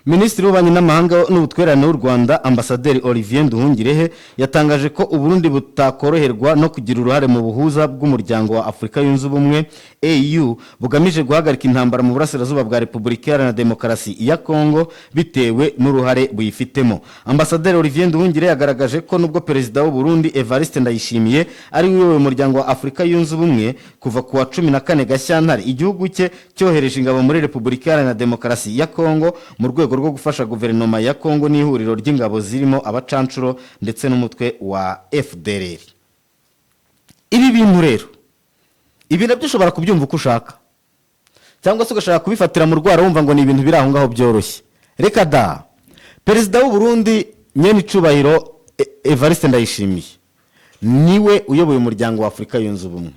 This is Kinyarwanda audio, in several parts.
Minisitiri w'Ububanyi n'Amahanga n'Ubutwererane w'u Rwanda, Ambasaderi Olivier Nduhungirehe, yatangaje ko u Burundi butakoroherwa no kugira uruhare mu buhuza bw'Umuryango wa Afurika Yunze Ubumwe, AU, bugamije guhagarika intambara mu burasirazuba bwa Repubulika Iharanira Demokarasi ya Kongo bitewe n'uruhare buyifitemo. Ambasaderi Olivier Nduhungirehe yagaragaje ko nubwo Perezida w'u Burundi Evariste Ndayishimiye ari we uyoboye Umuryango wa Afurika Yunze Ubumwe kuva ku wa 14 Gashyantare, igihugu cye cyohereje ingabo muri Repubulika Iharanira Demokarasi ya Kongo mu rwego rwo gufasha guverinoma ya Kongo n'ihuriro ry'ingabo zirimo abacancuro ndetse n'umutwe wa FDLR. Ibi bintu rero, ibi nabyo ushobora kubyumva uko ushaka, cyangwa se ugashaka kubifatira mu rwara wumva ngo ni ibintu biri aho ngaho byoroshye. Reka da! Perezida w'u Burundi, nyene icubahiro Evariste Ndayishimiye, niwe uyoboye Umuryango wa Afurika Yunze Ubumwe.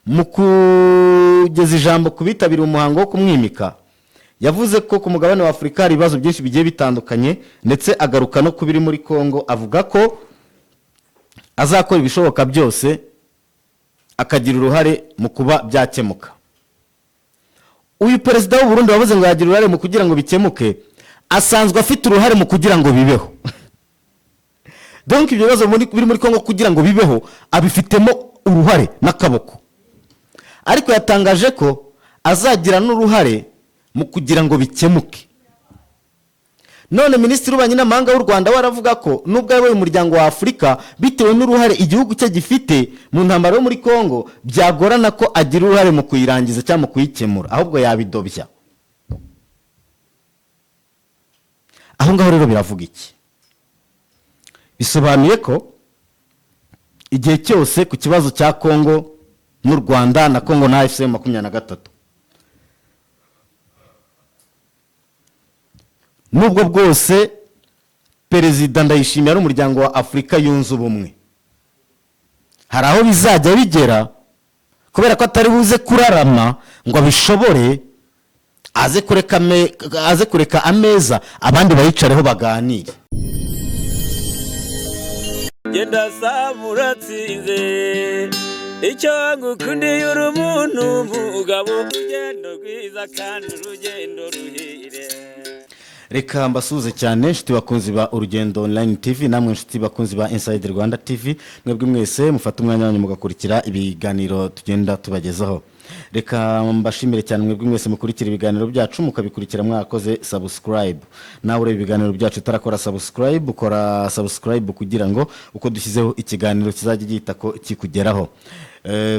Mu kugeza ijambo ku bitabiriye umuhango wo kumwimika, yavuze ko ku mugabane wa Afurika hari ibibazo byinshi bigiye bitandukanye, ndetse agaruka no ku biri muri Kongo, avuga ko azakora ibishoboka byose akagira uruhare mu kuba byakemuka. Uyu perezida w'u Burundi wavuze ngo yagira uruhare mu kugira ngo bikemuke, asanzwe afite uruhare mu kugira ngo bibeho. Donc ibyo bibazo biri muri Kongo, kugira ngo bibeho abifitemo uruhare n'akaboko, ariko yatangaje ko azagira n'uruhare mu kugira ngo bikemuke. None Minisitiri w'Ububanyi n'Amahanga w'u Rwanda we aravuga ko nubwo ayoboye Umuryango wa Afurika, bitewe n'uruhare igihugu cye gifite mu ntambara yo muri Kongo, byagorana ko agira uruhare mu kuyirangiza cyangwa mu kuyikemura, ahubwo yabidobya. Aho ngaho rero biravuga iki? Bisobanuye ko igihe cyose ku kibazo cya Kongo n'u Rwanda na Kongo na AFC 23, nubwo bwose Perezida Ndayishimiye ari Umuryango wa Afurika Yunze Ubumwe, hari aho bizajya bigera, kubera ko atari buze kurarama ngo abishobore, aze kureka ameza abandi bayicareho baganire. Genda saba uratsinze, icyo ngukundiye uri umuntu mugabo, urugendo rwiza kandi urugendo ruhire. Reka mbasuhuze cyane, inshuti bakunzi ba Urugendo Online TV, namwe inshuti bakunzi ba Inside Rwanda TV, mwebwe mwese mufate umwanya wanyu mugakurikira ibiganiro tugenda tubagezaho. Reka mbashimire cyane mwebwe mwese mukurikira ibiganiro byacu, mukabikurikira mwakoze subscribe. Nawe ureba ibiganiro byacu utarakora subscribe, ukora subscribe kugira ngo uko dushyizeho ikiganiro kizajya gihita ko kikugeraho.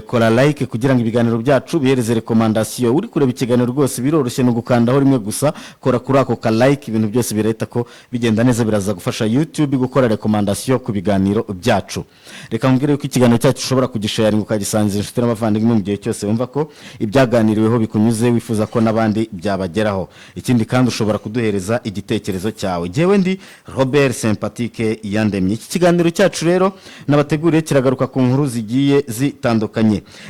Kora like kugira ngo ibiganiro byacu bihereze recommandation. Uri kureba ikiganiro rwose biroroshye, ni ugukandaho rimwe gusa. Kora kuri ako ka like, ibintu byose birahita ko bigenda neza. Biraza gufasha YouTube gukora recommandation ku biganiro byacu. Reka mbwire ko ikiganiro cyacu ushobora kugisharinga, ukagisangiza inshuti n'abavandimwe mu gihe cyose wumva ko ibyaganiriweho bikunyuze, wifuza ko n'abandi byabageraho. Ikindi kandi, ushobora kuduhereza igitekerezo cyawe. Jyewe ndi Robert Sympathique Yandemye. Iki kiganiro cyacu rero nabateguriye kiragaruka ku nkuru zigiye zitandukanye.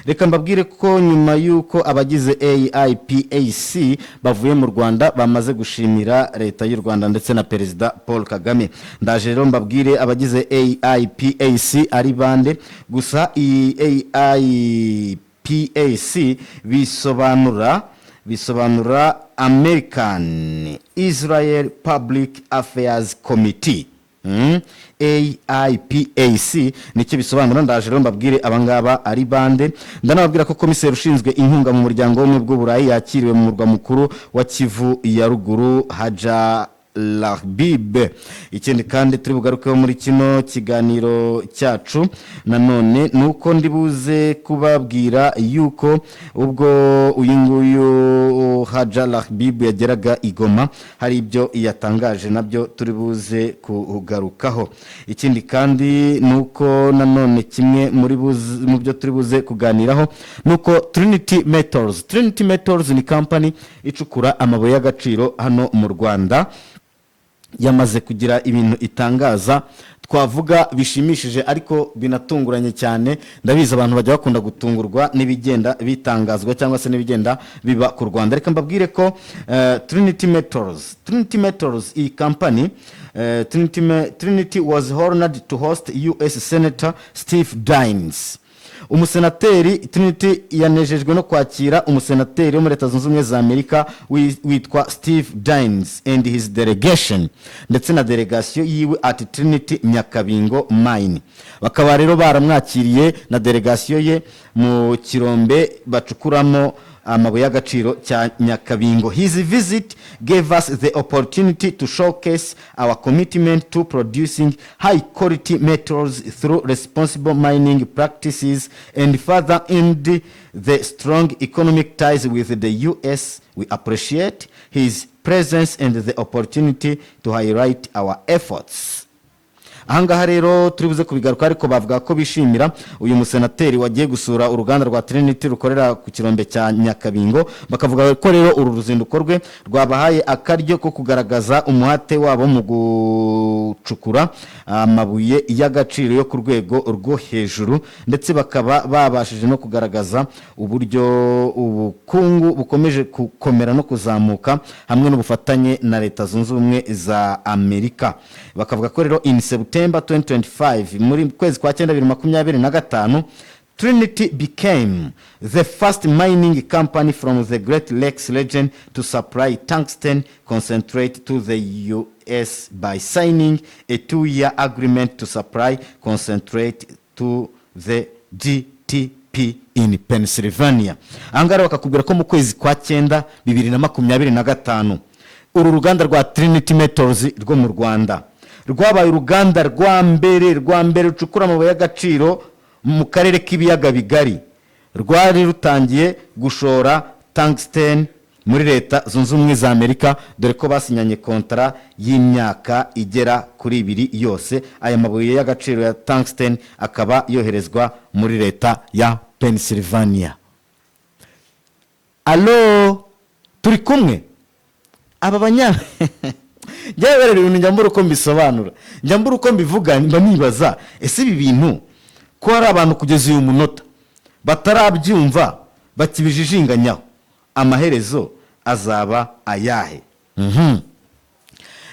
Reka mbabwire ko nyuma y'uko abagize AIPAC bavuye mu Rwanda, bamaze gushimira Leta y'u Rwanda ndetse na Perezida Paul Kagame. Ndaje rero mbabwire abagize AIPAC ari bande. Gusa iyi AIPAC bisobanura American Israel Public Affairs Committee. AIPAC nicyo bisobanura. Ndaje rero mbabwire abangaba ari bande. Ndanababwira ko komiseri ushinzwe inkunga mu Muryango w'Ubumwe bw'Uburayi yakiriwe mu murwa mukuru wa Kivu ya Ruguru, Haja Lahbibe. Ikindi kandi turi bugarukeho muri kino kiganiro cyacu nanone ni uko ndi buze kubabwira yuko ubwo uyu nguyu Haja Lahbib yageraga i Goma, hari ibyo yatangaje, nabyo turi buze kugarukaho. Ikindi kandi ni uko nanone kimwe mu byo turi buze kuganiraho ni uko Trinity Metals, Trinity Metals ni company icukura amabuye y'agaciro hano mu Rwanda, yamaze kugira ibintu itangaza twavuga bishimishije ariko binatunguranye cyane. Ndabizi abantu bajya bakunda gutungurwa n'ibigenda bitangazwa cyangwa se n'ibigenda biba ku Rwanda. Reka mbabwire ko Trinity Metals, Trinity Metals, iyi company Trinity was honored to host US Senator Steve Daines. Umusenateri Trinity yanejejwe no kwakira umusenateri wo muri Leta Zunze Ubumwe za Amerika witwa Steve Daines and his delegation, ndetse na delegation yiwe, at Trinity Nyakabingo Mine. Bakaba rero baramwakiriye na delegation ye mu kirombe bacukuramo amabuye y'agaciro cya Nyakabingo. His visit gave us the opportunity to showcase our commitment to producing high quality metals through responsible mining practices and further end the strong economic ties with the US. We appreciate his presence and the opportunity to highlight our efforts. Ahangaha rero turi buze kubigaruka, ariko bavuga ko bishimira uyu musenateri wagiye gusura uruganda rwa Trinity rukorera ku kirombe cya Nyakabingo. Bakavuga ko rero uru ruzinduko rwe rwabahaye akaryo ko kugaragaza umuhate wabo mu gucukura amabuye y'agaciro yo ku rwego rwo hejuru, ndetse bakaba babashije no kugaragaza uburyo ubukungu bukomeje gukomera no kuzamuka hamwe n'ubufatanye na Leta Zunze Ubumwe za Amerika. Bakavuga ko rero in September 2025, muri kwezi kwa cyenda 2025, Trinity became the first mining company from the Great Lakes region to supply tungsten concentrate to the US by signing a 2-year agreement to supply concentrate to the GTP in Pennsylvania. Ahangaha rero bakakubwira ko mu kwezi kwa cyenda 2025, uru ruganda rwa Trinity Metals rwo mu Rwanda rwabaye uruganda rwa mbere rucukura amabuye y'agaciro mu karere k'Ibiyaga Bigari rwari rutangiye gushora tungsten muri Leta Zunze Ubumwe za Amerika, dore ko basinyanye kontara y'imyaka igera kuri 2 yose. Aya mabuye y'agaciro ya tungsten akaba yoherezwa muri leta ya Pennsylvania. Alo, turi kumwe? Aba banya njyewe rero ibintu njya mbura uko mbisobanura, njya mbura uko mbivuga. Mba nibaza: ese ibi bintu ko hari abantu kugeza uyu munota batarabyumva, bakibijijinganyaho, amaherezo azaba ayahe?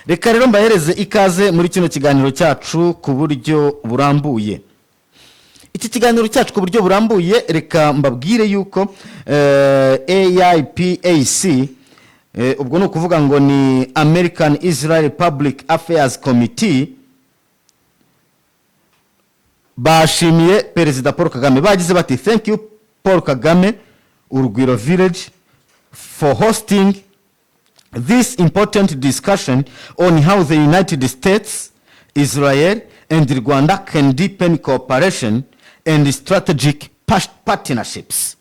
Reka rero mbahereze ikaze muri kino kiganiro cyacu ku buryo burambuye. Iki kiganiro cyacu ku buryo burambuye, reka mbabwire yuko AIPAC, ubwo ni ukuvuga ngo ni American Israel Public Affairs Committee, bashimiye Perezida Paul Kagame. Bagize bati: "Thank you, Paul Kagame, Urugwiro Village, for hosting this important discussion on how the United States, Israel and Rwanda can deepen cooperation and strategic partnerships."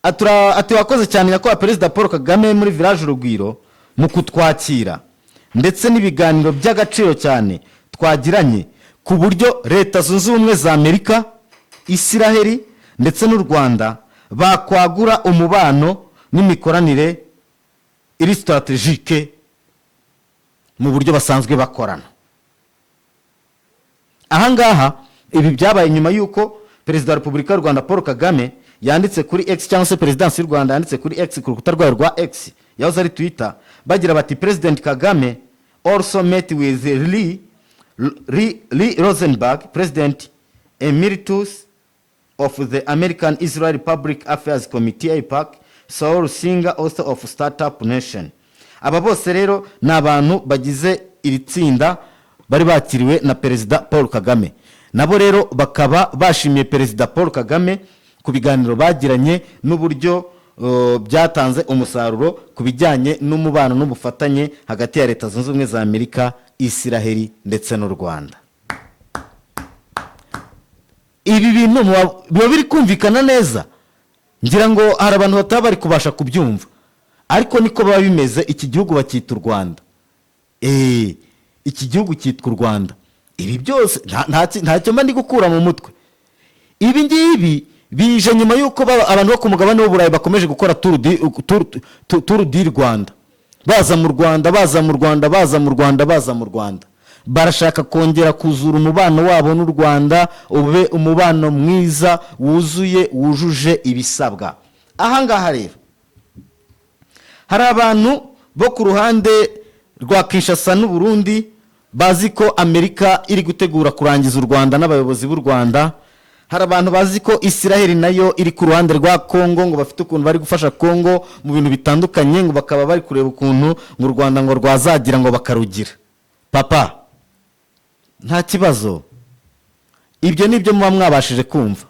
Ati: "Wakoze cyane, Nyakubahwa Perezida Paul Kagame, muri Village Urugwiro mu kutwakira, ndetse n'ibiganiro by'agaciro cyane twagiranye ku buryo Leta Zunze Ubumwe za Amerika, Isiraheli ndetse n'u Rwanda bakwagura umubano n'imikoranire iri stratégique mu buryo basanzwe bakorana." Ahangaha ibi byabaye nyuma y'uko Perezida wa Repubulika y'u Rwanda Paul Kagame yanditse kuri X, cyangwa se Perezidansi y'u Rwanda yanditse kuri X, ku rukuta rwayo rwa X yahoze ari Twitter, bagira bati: "President Kagame also met with Lee Rosenberg, President Emeritus of the American Israel Public Affairs Committee, AIPAC, Saul Singer, author of Startup Nation." Aba bose rero ni abantu bagize iri tsinda bari bakiriwe na Perezida Paul Kagame. Nabo rero bakaba bashimiye Perezida Paul Kagame ku biganiro bagiranye n'uburyo byatanze umusaruro ku bijyanye n'umubano n'ubufatanye hagati ya Leta Zunze Ubumwe za Amerika, Isiraheli ndetse n'u Rwanda. Ibi bintu biba biri kumvikana neza. Ngira ngo hari abantu bataba bari kubasha kubyumva, ariko niko biba bimeze. Iki gihugu bacyita u Rwanda. Iki gihugu cyitwa u Rwanda. Ibi byose ntacyo mba ndi gukura mu mutwe. Ibi ngibi bije nyuma y'uko abantu bo ku mugabane w'Uburayi bakomeje gukora Tour du Rwanda, baza mu Rwanda, baza mu Rwanda, baza mu Rwanda, baza mu Rwanda. Barashaka kongera kuzura umubano wabo n'u Rwanda, ube umubano mwiza wuzuye, wujuje ibisabwa. Ahangaha rero hari abantu bo ku ruhande rwa Kinshasa n'Uburundi bazi ko Amerika iri gutegura kurangiza u Rwanda n'abayobozi b'u Rwanda. Hari abantu bazi ko Israel nayo iri ku ruhande rwa Kongo, ngo bafite ukuntu bari gufasha Kongo mu bintu bitandukanye, ngo bakaba bari kureba ukuntu ngo u Rwanda ngo rwazagira ngo bakarugira. Papa, nta kibazo, ibyo ni byo muba mwabashije kumva,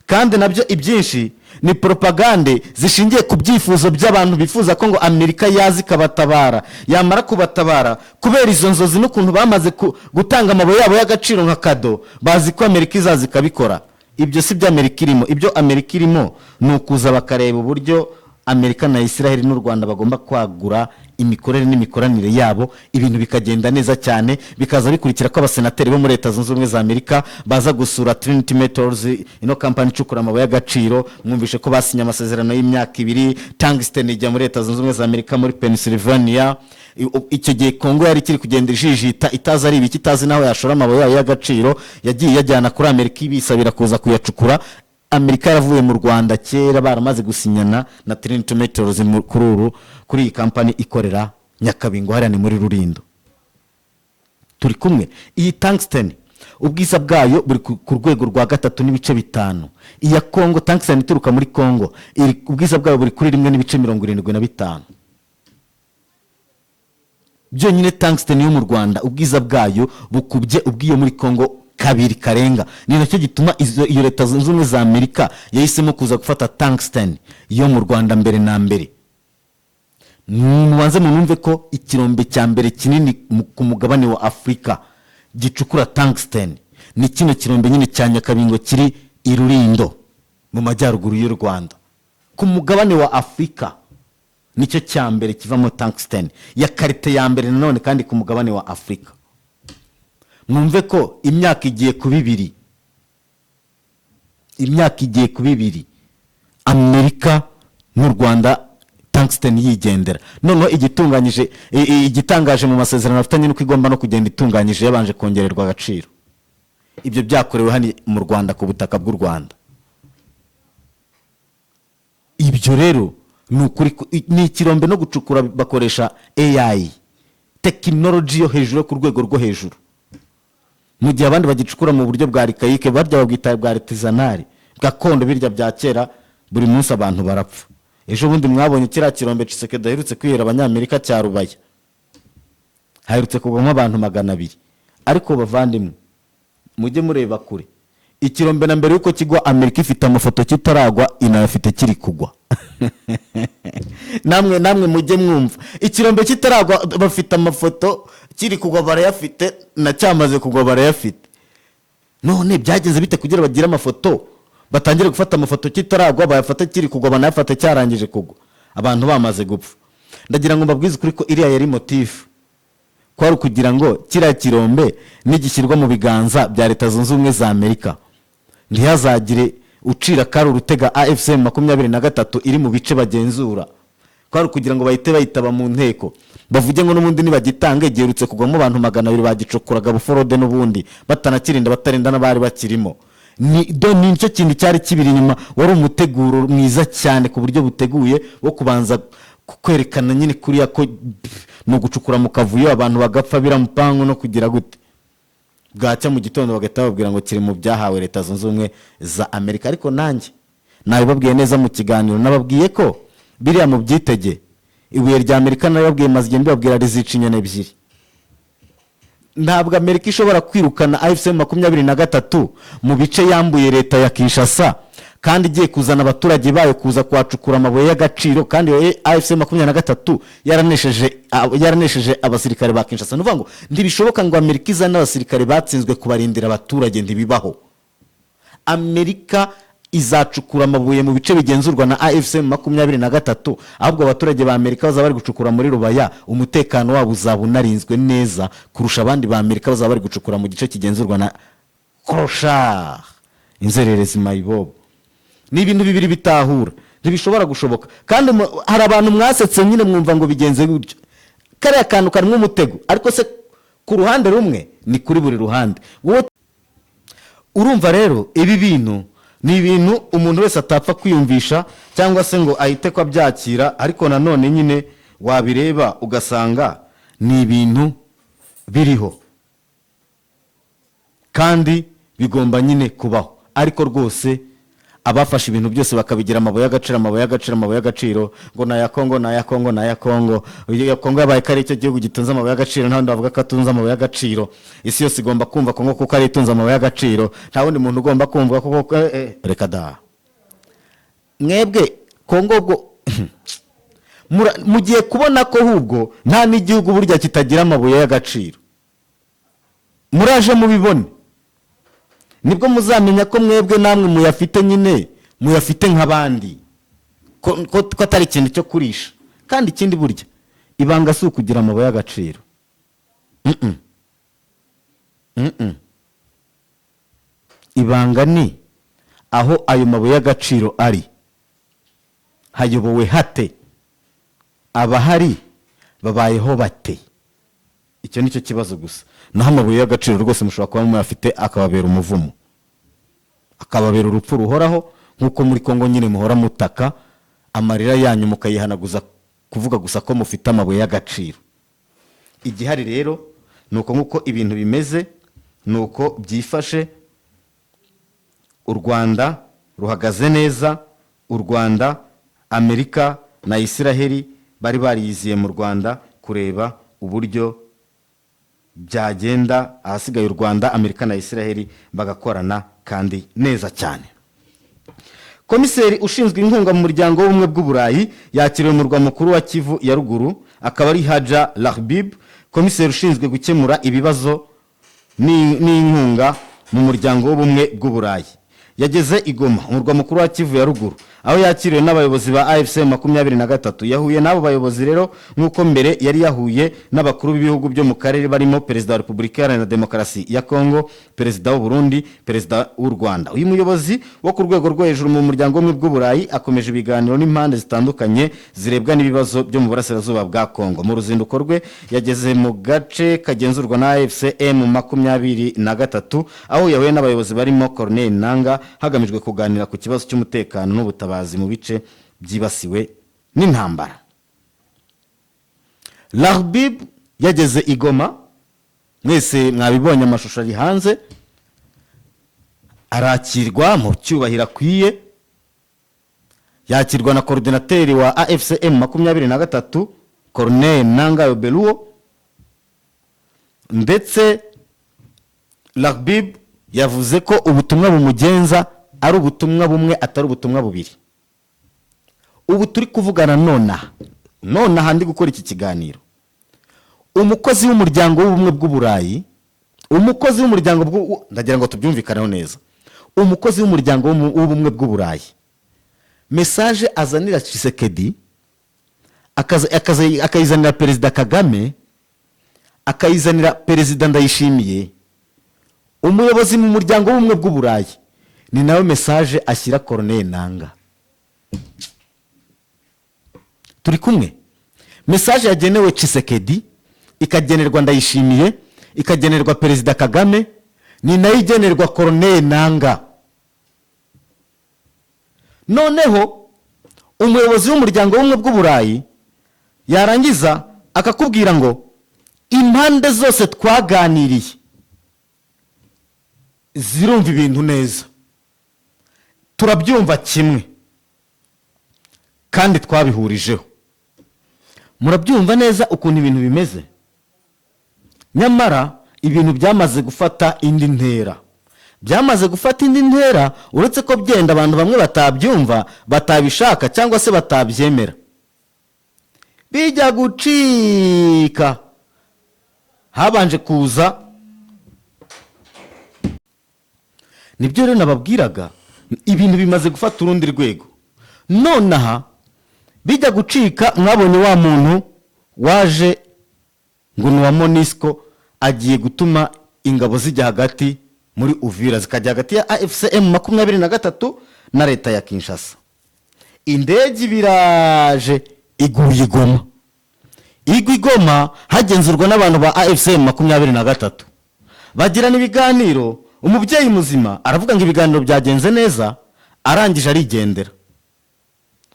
kandi nabyo ibyinshi ni propagande zishingiye ku byifuzo by'abantu bifuza ko ngo Amerika yaza ikabatabara. Yamara kubatabara, kubera izo nzozi n'ukuntu bamaze gutanga amabuye yabo y'agaciro nka cadeau, bazi ko Amerika izaza ikabikora. Ibyo si byo Amerika irimo. Ibyo Amerika irimo ni ukuza bakareba uburyo Amerika na Israel n'u Rwanda bagomba kwagura imikorere n'imikoranire yabo, ibintu bikagenda neza cyane. Bikaza bikurikira ko abasenateri bo muri Leta Zunze Ubumwe za Amerika baza gusura Trinity Metals, ino kampani icukura amabuye y'agaciro. Mwumvishe ko basinye amasezerano y'imyaka 2, tungsten ijya muri Leta Zunze Ubumwe za Amerika, muri Pennsylvania. Icyo gihe Kongo yari ikiri kugenda ijijita, itazi ari ibiki, itazi n'aho yashora amabuye yayo y'agaciro. Yagiye iyajyana kuri Amerika ibisabira kuza kuyacukura. Amerika yaravuye mu Rwanda kera, baramaze gusinyana na Trinity Metals kuri iyi kampani ikorera Nyakabingo, hariya ni muri Rulindo. Turi kumwe. Iyi tungsten ubwiza bwayo buri ku rwego rwa 3.5. Iya Kongo, tungsten ituruka muri Kongo, ubwiza bwayo buri kuri 1.75 byonyine. Tungsten yo mu Rwanda ubwiza bwayo bukubye ubw'iyo muri Kongo kabiri karenga. Ni nacyo gituma iyo Leta Zunze Ubumwe za Amerika yahisemo kuza gufata tungsten yo mu Rwanda mbere na mbere. Mubanze munumve ko ikirombe cya mbere kinini ku mugabane wa Afurika gicukura tungsten ni kino kirombe nyine cya Nyakabingo kiri i Rulindo mu majyaruguru y'u Rwanda. Ku mugabane wa Afurika nicyo cya mbere kivamo tungsten ya qualité ya mbere. Nanone kandi ku mugabane wa Afurika, mwumve ko imyaka igiye kuba 2, imyaka igiye kuba 2, Amerika n'u Rwanda tungsten yigendera. Noneho igitunganyije, igitangaje mu masezerano afitanye, nuko igomba no kugenda itunganyije, yabanje kongererwa agaciro. Ibyo byakorewe hano mu Rwanda, ku butaka bw'u Rwanda. Ibyo rero ni ukuri ni ikirombe no gucukura bakoresha AI, tekinoloji yo hejuru, yo ku rwego rwo hejuru, mu gihe abandi bagicukura mu buryo bwa archaïque, barya babwita bwa artisanal, gakondo, birya bya kera. Buri munsi abantu barapfa. Ejo bundi mwabonye kiriya kirombe Tshisekedi aherutse kwihera Abanyamerika cya Rubaya, haherutse kugwamo abantu 200. Ariko bavandimwe, mujye mureba kure. Ikirombe na mbere y'uko kigwa, Amerika ifite amafoto kitaragwa, inayafite kiri kugwa. Namwe mujye mwumva, ikirombe kitaragwa bafite amafoto, kiri kugwa barayafite, na cyamaze kugwa barayafite. None byagenze bite kugira bagire amafoto, batangire gufata amafoto kitaragwa, bayafate kiri kugwa, banayafate cyarangije kugwa, abantu bamaze gupfa? Ndagira ngo mbabwize ukuri ko iriya yari motif, kwari ukugira ngo kiriya kirombe nigishyirwa mu biganza bya Leta Zunze Ubumwe za Amerika, ntihazagire ucira kari urutega AFC M23 iri mu bice bagenzura. Kwari ukugira ngo bahite bayitaba mu nteko, bavuge ngo n'ubundi nibagitanga, giherutse kugwamo abantu 200, bagicukuraga buforode n'ubundi batanakirinda, batarinda n'abari bakirimo. Ni do, ni nicyo kintu cyari kibiri inyuma. Wari umuteguro mwiza cyane ku buryo buteguye wo kubanza kwerekana nyine kuriya ko ni ugucukura mu kavuyo, abantu bagapfa biramupangu no kugira gute, bwacya mu gitondo bagahita bababwira ngo kiri mu byahawe Leta Zunze Ubumwe za Amerika. Ariko nanjye nabibabwiye neza mu kiganiro, nababwiye ko biriya mu byitege. Ibuye rya Amerika, nabibabwiye, maze igihe mbibabwira, rizica inyoni ebyiri. Ntabwo Amerika ishobora kwirukana AFC 23 mu bice yambuye leta ya Kinshasa, kandi igiye kuzana abaturage bayo kuza kuhacukura amabuye y'agaciro, kandi iyo AFC 23 yaranesheje abasirikare ba Kinshasa. Ni ukuvuga ngo ntibishoboka ngo Amerika izane abasirikare batsinzwe kubarindira abaturage, ntibibaho. Amerika izacukura amabuye mu bice bigenzurwa na AFC 23, ahubwo abaturage ba Amerika bazaba bari gucukura muri Rubaya, umutekano wabo uzaba unarinzwe neza kurusha abandi ba Amerika bazaba bari gucukura mu gice kigenzurwa na Clochard, inzererezi mayibobo. Ni ibintu bibiri bitahura, ntibishobora gushoboka. Kandi hari abantu mwasetse nyine, mwumva ngo bigenze gutyo. Kariya kantu karimo umutego, ariko se ku ruhande rumwe, ni kuri buri ruhande. Wowe urumva rero, ibi bintu ni ibintu umuntu wese atapfa kwiyumvisha cyangwa se ngo ahite ko abyakira, ariko nanone nyine wabireba ugasanga ni ibintu biriho kandi bigomba nyine kubaho. Ariko rwose abafashe ibintu byose bakabigira amabuye y'agaciro, amabuye y'agaciro, amabuye y'agaciro, ngo ni aya Kongo, ni aya Kongo, ni aya Kongo. Iyo Kongo yabaye ko ari icyo gihugu gitunze amabuye y'agaciro, nta wundi bavuga ko atunze amabuye y'agaciro. Isi yose igomba kumva Kongo kuko ari itunze amabuye y'agaciro, nta wundi muntu ugomba kumva kuko reka da. Mwebwe Kongo ubwo mugiye kubona ko ahubwo nta n'igihugu burya kitagira amabuye y'agaciro. Muraje mubibone, nibwo muzamenya ko mwebwe namwe muyafite nyine, muyafite nk'abandi, ko atari ikintu cyo kurisha. Kandi ikindi, burya ibanga si ukugira amabuye y'agaciro. Mm-mm. Mm-mm. Ibanga ni aho ayo mabuye y'agaciro ari, hayobowe hate, abahari babayeho bate? Icyo ni cyo kibazo gusa. Naho amabuye y'agaciro rwose mushobora kuba muyafite, akababera umuvumo, akababera urupfu ruhoraho, nk'uko muri Kongo nyine muhora mutaka, amarira yanyu mukayihanaguza kuvuga gusa ko mufite amabuye y'agaciro. Igihari rero ni uko nk'uko ibintu bimeze, ni uko byifashe. U Rwanda ruhagaze neza. U Rwanda, Amerika na Isiraheli bari bariyiziye mu Rwanda kureba uburyo byagenda. Ahasigaye u Rwanda, Amerika na Isiraheli bagakorana kandi neza cyane. Komiseri ushinzwe inkunga mu Muryango w'Ubumwe bw'Uburayi yakiriwe mu murwa mukuru wa Kivu ya Ruguru, akaba ari Haja Lahbib, komiseri ushinzwe gukemura ibibazo n'inkunga mu Muryango w'Ubumwe bw'Uburayi. Yageze i Goma, umurwa mukuru wa Kivu ya Ruguru, aho yakiriwe n'abayobozi ba AFC 23. Yahuye n'abo bayobozi rero nk'uko mbere yari yahuye n'abakuru b'ibihugu byo mu karere, barimo Perezida wa Repubulika Iharanira Demokarasi ya Kongo, Perezida w'u Burundi, Perezida w'u Rwanda. Uyu muyobozi wo ku rwego rwo hejuru mu Muryango w'Ubumwe bw'Uburayi akomeje ibiganiro n'impande zitandukanye zirebwa n'ibibazo byo mu burasirazuba bwa Kongo. Mu ruzinduko rwe yageze mu gace kagenzurwa na AFC M 23, aho yahuye n'abayobozi barimo Corneille Nanga, hagamijwe kuganira ku kibazo cy'umutekano n'ubutabazi mu bice byibasiwe n'intambara. Lahbib yageze i Goma, mwese mwabibonye, amashusho ari hanze, arakirwa mu cyubahiro akwiye, yakirwa na coordinateur wa AFC M 23, Corneille Nanga Yobeluo. Ndetse Lahbib yavuze ko ubutumwa bumugenza ari ubutumwa bumwe, atari ubutumwa bubiri. Ubu turi kuvugana nonaha, nonaha ndi gukora iki kiganiro, umukozi w'Umuryango w'Ubumwe bw'Uburayi, umukozi w'umuryango ndagira ngo tubyumvikaneho neza, umukozi w'Umuryango w'Ubumwe bw'Uburayi, message azanira Tshisekedi, akayizanira Perezida Kagame, akayizanira Perezida Ndayishimiye, umuyobozi mu Muryango w'Ubumwe bw'Uburayi ni nawe message ashyira Corneille Nanga. Turi kumwe? Message yagenewe Tshisekedi, ikagenerwa Ndayishimiye, ikagenerwa Perezida Kagame, ni nayo igenerwa Corneille Nanga. Noneho umuyobozi w'Umuryango w'Ubumwe bw'Uburayi yarangiza akakubwira ngo impande zose twaganiriye zirumva ibintu neza, turabyumva kimwe kandi twabihurijeho. Murabyumva neza ukuntu ibintu bimeze? Nyamara ibintu byamaze gufata indi ntera, byamaze gufata indi ntera, uretse ko byenda abantu bamwe batabyumva, batabishaka cyangwa se batabyemera. Bijya gucika, habanje kuza, nibyo rero nababwiraga, ibintu bimaze gufata urundi rwego nonaha. Bijya gucika, mwabonye wa muntu waje ngo ni uwa MONUSCO, agiye gutuma ingabo zijya hagati muri Uvira, zikajya hagati ya AFC M 23 na leta ya Kinshasa. Indege ibiraje, iguye i Goma, igwa i Goma hagenzurwa n'abantu ba AFC M 23, bagirana ibiganiro. Umubyeyi muzima aravuga ngo ibiganiro byagenze neza, arangije arigendera.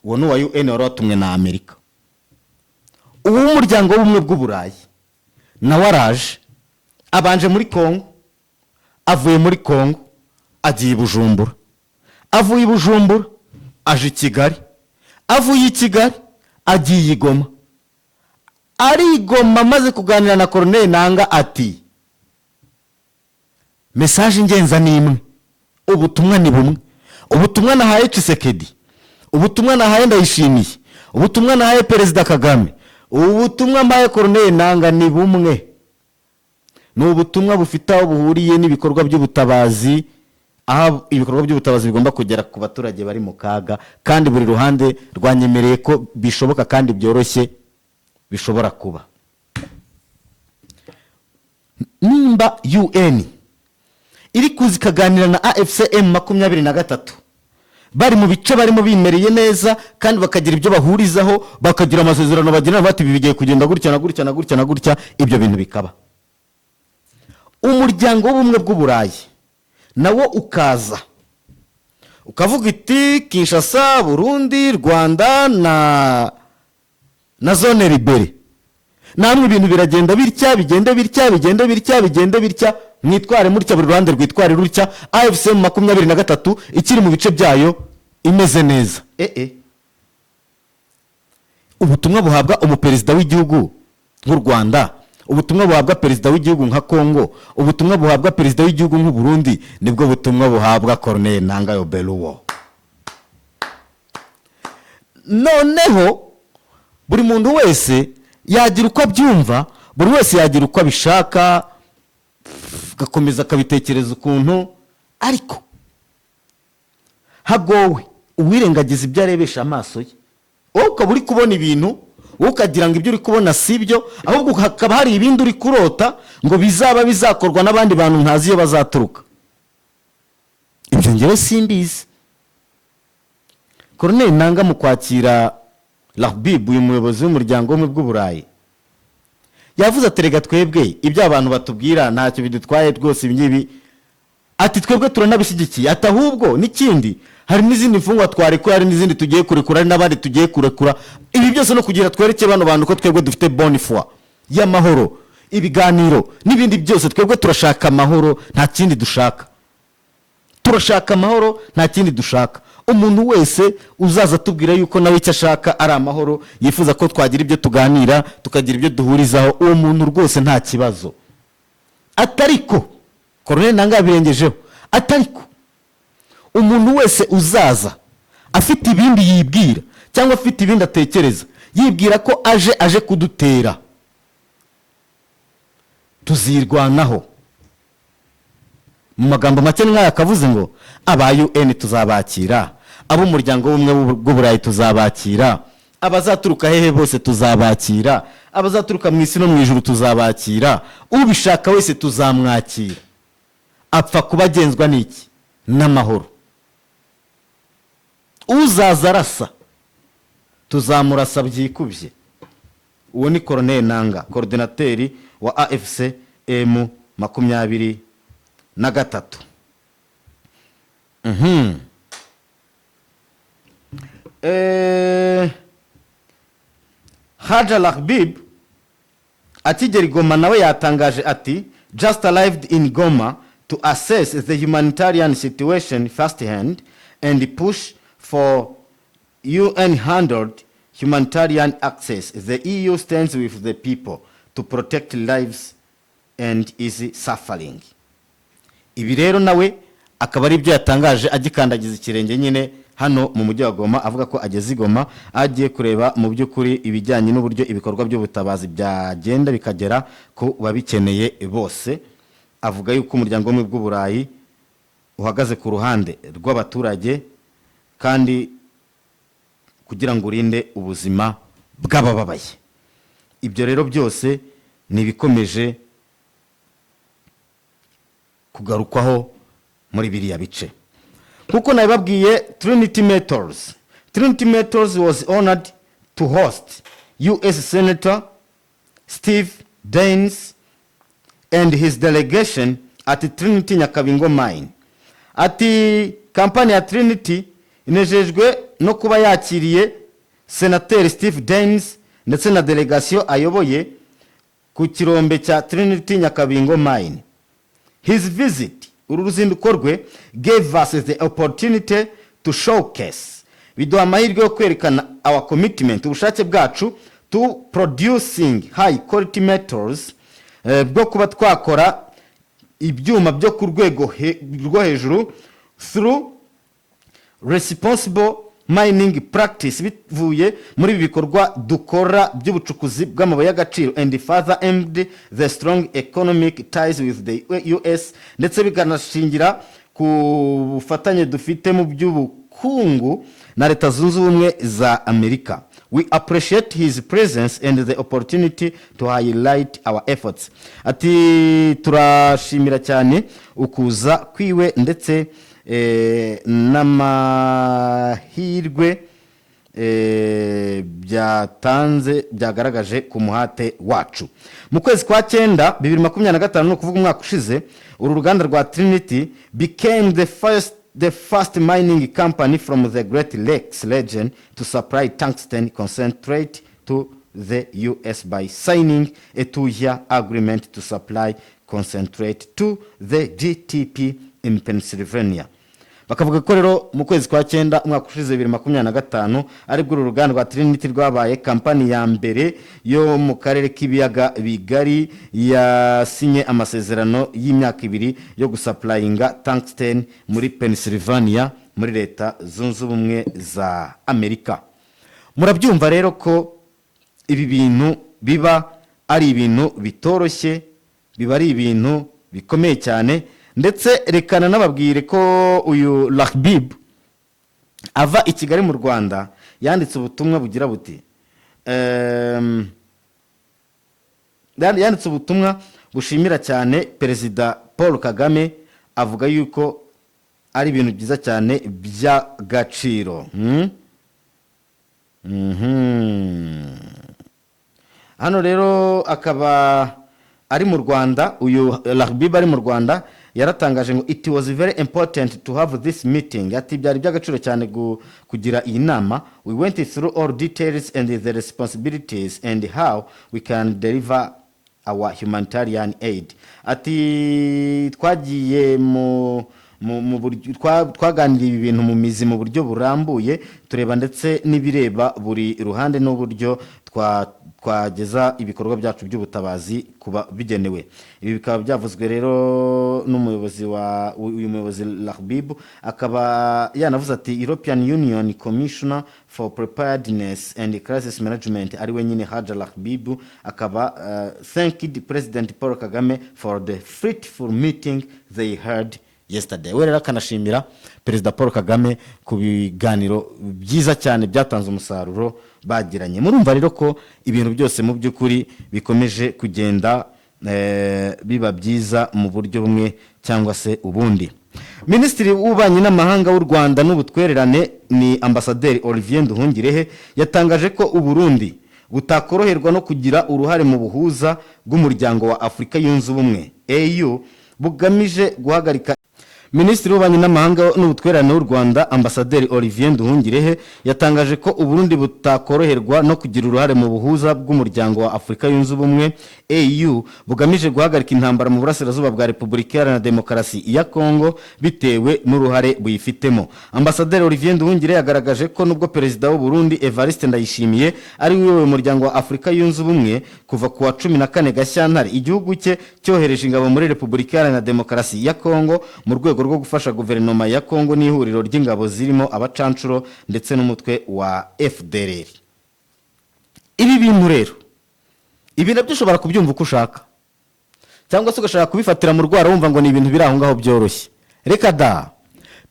Uwo ni uwa UN wari watumwe na Amerika. Ubu w'Umuryango w'Ubumwe bw'Uburayi nawe araje, abanje muri Kongo, avuye muri Kongo agiye i Bujumbura. Avuye i Bujumbura aje i Kigali, avuye i Kigali agiye i Goma. Ari i Goma amaze kuganira na Koroneli Nanga, ati: "Message ingenza ni imwe, ubutumwa ni bumwe. Ubutumwa nahaye Tshisekedi, ubutumwa nahaye Ndayishimiye, ubutumwa nahaye Perezida Kagame, ubutumwa mbaye Koroneli Nanga ni bumwe. Ni ubutumwa bufite aho buhuriye n'ibikorwa by'ubutabazi, aho ibikorwa by'ubutabazi bigomba kugera ku baturage bari mu kaga, kandi buri ruhande rwanyemereye ko bishoboka kandi byoroshye bishobora kuba." Nimba UN iri kuza ikaganira na AFC M23 bari mu bice barimo bimereye neza, kandi bakagira ibyo bahurizaho, bakagira amasezerano bagirana, bati ibi bigiye kugenda gutya na gutya na gutya na gutya, ibyo bintu bikaba, Umuryango w'Ubumwe bw'Uburayi nawo ukaza ukavuga iti Kinshasa, Burundi, Rwanda na zone libérée, namwe ibintu biragenda bitya, bigende bitya, bigende bitya, bigende bitya, mwitware mutya, buri ruhande rwitware rutya, AFC M23 ikiri mu bice byayo imeze neza. Ubutumwa buhabwa umuperezida w'igihugu nk'u Rwanda, ubutumwa buhabwa perezida w'igihugu nka Congo, ubutumwa buhabwa perezida w'igihugu nk'u Burundi, nibwo butumwa buhabwa Corneille Nanga Yobeluwo. Noneho buri muntu wese yagira uko abyumva, buri wese yagira uko abishaka, agakomeza akabitekereza ukuntu, ariko hagowe uwirengagiza ibyo arebesha amaso ye. Wowe ukaba uri kubona ibintu, wowe ukagira ngo ibyo uri kubona si byo, ahubwo hakaba hari ibindi uri kurota ngo bizaba bizakorwa n'abandi bantu ntazi iyo bazaturuka. Ibyo ngewe simbizi. Koroneli Nanga mu kwakira Lahbib, uyu muyobozi w'Umuryango w'Ubumwe bw'Uburayi, yavuze ati: "Rega twebwe ibyo abantu batubwira ntacyo bidutwaye rwose ibi ngibi." Ati: "Twebwe turanabishyigikiye." Ati: "Ahubwo n'ikindi, hari n'izindi mfungwa twarekuye, hari n'izindi tugiye kurekura, hari n'abandi tugiye kurekura. Ibi byose no kugira twereke bano bantu ko twebwe dufite bonne foi y'amahoro, ibiganiro n'ibindi byose. Twebwe turashaka amahoro, nta kindi dushaka. Turashaka amahoro, nta kindi dushaka. Umuntu wese uzaza atubwira yuko nawe icyo ashaka ari amahoro, yifuza ko twagira ibyo tuganira, tukagira ibyo duhurizaho, uwo muntu rwose nta kibazo." Atariko Koroneli Nanga yabirengejeho, atariko umuntu wese uzaza afite ibindi yibwira cyangwa afite ibindi atekereza, yibwira ko aje kudutera, tuzirwanaho." Mu magambo make nk'aya akavuze ngo aba UN tuzabakira, ab'Umuryango w'Ubumwe bw'Uburayi tuzabakira, abazaturuka hehe bose tuzabakira, abazaturuka mu isi no mu ijuru tuzabakira, ubishaka wese tuzamwakira, apfa kuba agenzwa n'iki? N'amahoro. Uzaza arasa tuzamurasa byikubye. Uwo ni Koroneli Nanga, coordinateur wa AFC M23. Hadja Lahbib akigera i Goma nawe yatangaje ati: "Just arrived in Goma to assess the humanitarian situation firsthand and push for unhindered humanitarian access. The EU stands with the people to protect lives and is suffering." Ibi rero nawe akaba ari ibyo yatangaje agikandagiza ikirenge nyine hano mu mujyi wa Goma, avuga ko ageze i Goma agiye kureba mu by'ukuri ibijyanye n'uburyo ibikorwa by'ubutabazi byagenda bikagera ku babikeneye bose. Avuga yuko Umuryango w'Ubumwe bw'Uburayi uhagaze ku ruhande rw'abaturage kandi kugira ngo urinde ubuzima bw'abababaye. Ibyo rero byose ni ibikomeje kugarukwaho muri biriya bice. Nk'uko nabibabwiye, Trinity Metals was honored to host US Senator Steve Daines and his delegation at Trinity Nyakabingo Mine. Ati kampani ya Trinity inejejwe no kuba yakiriye Senateri Steve Daines ndetse na delegasiyo ayoboye ku kirombe cya Trinity Nyakabingo Mine. His visit, uru ruzinduko rwe, gave us the opportunity to showcase, biduha amahirwe yo kwerekana, our commitment, ubushake bwacu, to producing high quality metals, bwo kuba twakora ibyuma byo ku rwego rwo hejuru, through responsible mining practice, bivuye muri ibi bikorwa dukora by'ubucukuzi bw'amabuye y'agaciro, and further embed the strong economic ties with the US, ndetse bikanashingira ku bufatanye dufite mu by'ubukungu na Leta Zunze Ubumwe za Amerika. We appreciate his presence and the opportunity to highlight our efforts. Ati turashimira cyane ukuza kwiwe ndetse n'amahirwe byatanze, byagaragaje ku muhate wacu. Mu kwezi kwa cyenda 2025, ni ukuvuga umwaka ushize, uru ruganda rwa Trinity became the first mining company from the Great Lakes region to supply tungsten concentrate to the US by signing a 2-year agreement to supply concentrate to the GTP in Pennsylvania. Bakavuga ko rero mu kwezi kwa cyenda umwaka ushize 2025 aribwo uru ruganda rwa Trinity rwabaye kampani ya mbere yo mu karere k'Ibiyaga Bigari yasinye amasezerano y'imyaka 2 yo gusupplyinga tungsten muri Pennsylvania, muri Leta Zunze Ubumwe za Amerika. Murabyumva rero ko ibi bintu biba ari ibintu bitoroshye, biba ari ibintu bikomeye cyane. Ndetse rekana nababwire ko uyu Lahbib ava i Kigali mu Rwanda yanditse ubutumwa bugira buti yanditse ubutumwa bushimira cyane Perezida Paul Kagame, avuga yuko ari ibintu byiza cyane by'agaciro. Hano rero akaba ari mu Rwanda. Uyu Lahbib ari mu Rwanda yaratangaje ngo "It was very important to have this meeting." Ati byari by'agaciro cyane kugira iyi nama. "We went through all details and the responsibilities and how we can deliver our humanitarian aid." Ati twagiye mu buryo twaganiriye ibi bintu mu mizi mu buryo burambuye, tureba ndetse n'ibireba buri ruhande n'uburyo twageza ibikorwa byacu by'ubutabazi kuba bigenewe. Ibi bikaba byavuzwe rero n'umuyobozi wa uyu muyobozi Lahbib, akaba yanavuze ati European Union Commissioner for Preparedness and Crisis Management, ari we nyine Hadja Lahbib, akaba thanked President Paul Kagame for the fruitful meeting they had yesterday. We rero akanashimira Perezida Paul Kagame ku biganiro byiza cyane byatanze umusaruro bagiranye. Murumva rero ko ibintu byose mu by'ukuri bikomeje kugenda biba byiza mu buryo bumwe cyangwa se ubundi. Minisitiri w'Ububanyi n'Amahanga w'u Rwanda n'Ubutwererane ni Ambasaderi Olivier Nduhungirehe, yatangaje ko Uburundi butakoroherwa no kugira uruhare mu buhuza bw'Umuryango wa Afurika Yunze Ubumwe, AU, bugamije guhagarika. Minisitiri w'Ububanyi n'Amahanga n'Ubutwererane w'u Rwanda, Ambasaderi Olivier Nduhungirehe, yatangaje ko Uburundi butakoroherwa no kugira uruhare mu buhuza bw'Umuryango wa Afurika Yunze Ubumwe, AU, bugamije guhagarika intambara mu burasirazuba bwa Repubulika Iharanira Demokarasi ya Kongo bitewe n'uruhare buyifitemo. Ambasaderi Olivier Nduhungirehe yagaragaje ko nubwo Perezida w'u Burundi Evariste Ndayishimiye ari we uyoboye Umuryango wa Afurika Yunze Ubumwe kuva ku wa 14 Gashyantare, igihugu cye cyohereje ingabo muri Repubulika Iharanira Demokarasi ya Kongo mu rwego rwo gufasha guverinoma ya Kongo n'ihuriro ry'ingabo zirimo abacanshuro ndetse n'umutwe wa FDLR. Ibi bintu rero, ibi nabyo ushobora kubyumva uko ushaka cyangwa se ugashaka kubifatira mu rwara wumva ngo ni ibintu biri aho ngaho byoroshye. Reka da!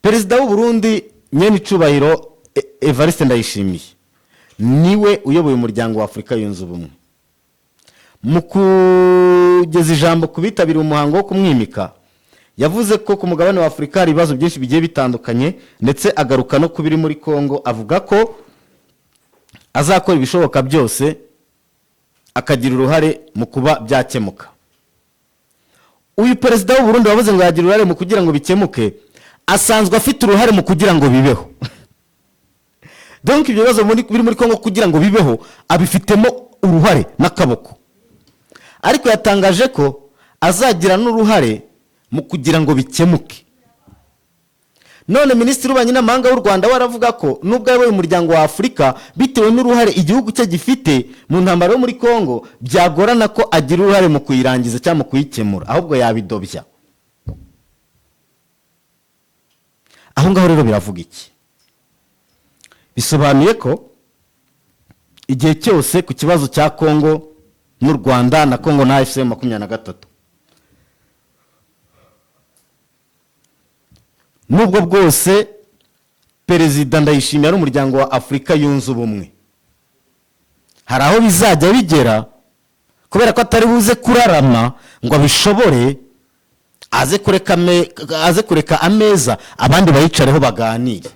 Perezida w'u Burundi nyene icubahiro Evariste Ndayishimiye niwe uyoboye Umuryango wa Afurika Yunze Ubumwe. Mu kugeza ijambo ku bitabiriye umuhango wo kumwimika, yavuze ko ku mugabane wa Afurika hari ibibazo byinshi bigiye bitandukanye, ndetse agaruka no ku biri muri Kongo, avuga ko azakora ibishoboka byose akagira uruhare mu kuba byakemuka. Uyu perezida w'u Burundi wavuze ngo yagira uruhare mu kugira ngo bikemuke, asanzwe afite uruhare mu kugira ngo bibeho. Donc ibyo bibazo biri muri Kongo, kugira ngo bibeho abifitemo uruhare n'akaboko, ariko yatangaje ko azagira n'uruhare mu kugira ngo bikemuke. None Minisitiri w'Ububanyi n'Amahanga w'u Rwanda we aravuga ko nubwo ayoboye Umuryango wa Afurika, bitewe n'uruhare igihugu cye gifite mu ntambara yo muri Congo, byagorana ko agira uruhare mu kuyirangiza cyangwa mu kuyikemura, ahubwo yabidobya. Aho ngaho rero biravuga iki? Bisobanuye ko igihe cyose ku kibazo cya Congo n'u Rwanda na Congo na AFC 23, nubwo bwose Perezida Ndayishimiye ari Umuryango wa Afurika Yunze Ubumwe, hari aho bizajya bigera kubera ko atari buze kurarama ngo abishobore, aze kureka ameza abandi bayicareho baganire.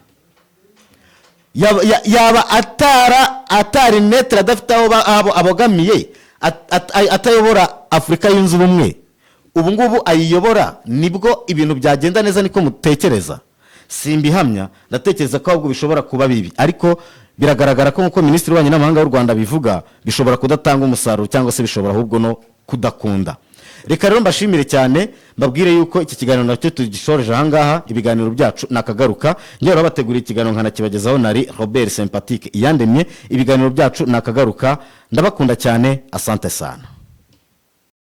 Yaba atari neutre, adafite aho abogamiye, atayobora Afurika Yunze Ubumwe, ubu ngubu ayiyobora nibwo ibintu byagenda neza? Niko mutekereza? Simbihamya. Ndatekereza ko ahubwo bishobora kuba bibi, ariko biragaragara ko nk'uko Minisitiri w'Ububanyi n'Amahanga w'u Rwanda abivuga, bishobora kudatanga umusaruro cyangwa se bishobora ahubwo no kudakunda. Reka rero mbashimire cyane, mbabwire yuko iki kiganiro nacyo tugishoreje ahangaha. Ibiganiro byacu nakagaruka. Njyewe babateguriye ikiganiro nkanakibagezaho nari Robert Sympatique Iyandemye. Ibiganiro byacu nakagaruka. Ndabakunda cyane, asante sana.